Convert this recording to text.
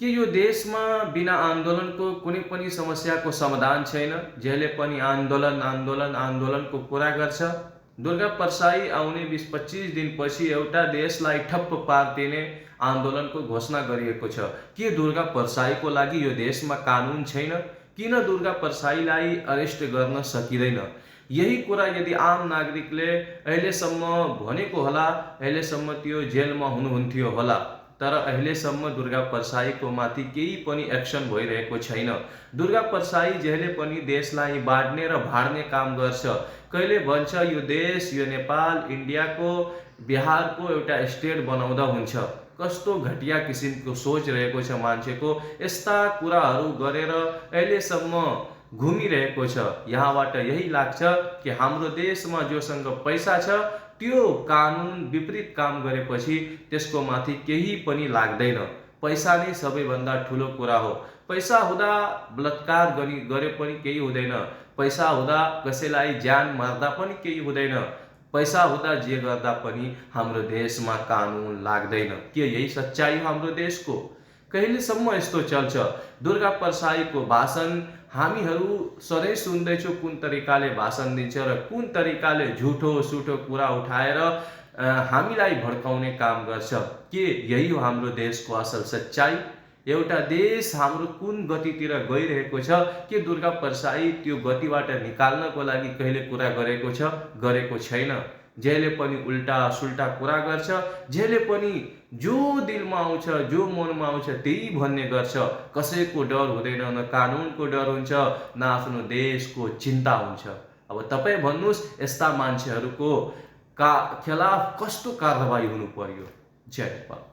कि यो देशमा बिना आन्दोलनको कुनै पनि समस्याको समाधान छैन। जसले पनि आन्दोलन आन्दोलन आन्दोलनको कुरा गर्छ। दुर्गा परसाई आउने 20-25 दिनपछि एउटा देशलाई ठप्प पारिदिने आन्दोलनको घोषणा गरिएको छ। के दुर्गा परसाईको लागि यो देशमा कानुन छैन? किन दुर्गा परसाईलाई अरेस्ट गर्न सकिँदैन? यही कुरा यदि आम नागरिकले अहिलेसम्म भनेको होला, अहिलेसम्म त्यो जेलमा हुनुहुन्थ्यो होला। तर अहिलेसम्म दुर्गा परसाईको माथि केही पनि एक्सन भइरहेको छैन। दुर्गा परसाई जहिले पनि देशलाई बाँड्ने र भाड्ने काम गर्छ। कहिले भन्छ यो देश, यो नेपाल इन्डियाको, बिहारको एउटा स्टेट बनाउँदा हुन्छ। कस्तो घटिया किसिमको सोच रहेको छ मान्छेको। यस्ता कुराहरू गरेर अहिलेसम्म घुमिरहेको छ। यहाँबाट यही लाग्छ कि हाम्रो देशमा जोसँग पैसा छ त्यो कानुन विपरीत काम गरेपछि त्यसको माथि केही पनि लाग्दैन। पैसा नै सबैभन्दा ठुलो कुरा हो। पैसा हुँदा बलात्कार गरे पनि केही हुँदैन। पैसा हुँदा कसैलाई ज्यान मार्दा पनि केही हुँदैन। पैसा हुँदा जे गर्दा पनि हाम्रो देशमा कानुन लाग्दैन। के यही सच्चाइ हो हाम्रो देशको? कहिलेसम्म यस्तो चल्छ? दुर्गा परसाईको भाषण हामीहरू सधैँ सुन्दैछौँ कुन तरिकाले भाषण दिन्छ र कुन तरिकाले झुठो सुठो कुरा उठाएर हामीलाई भड्काउने काम गर्छ। के यही हो हाम्रो देशको असल सच्चाइ? एउटा देश हाम्रो कुन गतितिर गइरहेको छ के दुर्गा परसाई त्यो गतिबाट निकाल्नको लागि कहिले कुरा गरेको छैन। जहिले पनि उल्टा सुल्टा कुरा गर्छ। जहिले पनि जो दिलमा आउँछ, जो मनमा आउँछ त्यही भन्ने गर्छ। कसैको डर हुँदैन, न कानुनको डर हुन्छ, न आफ्नो देशको चिन्ता हुन्छ। अब तपाईँ भन्नुहोस् यस्ता मान्छेहरूको खिलाफ कस्तो कारबाही हुनु पर्यो? जय नेपाल।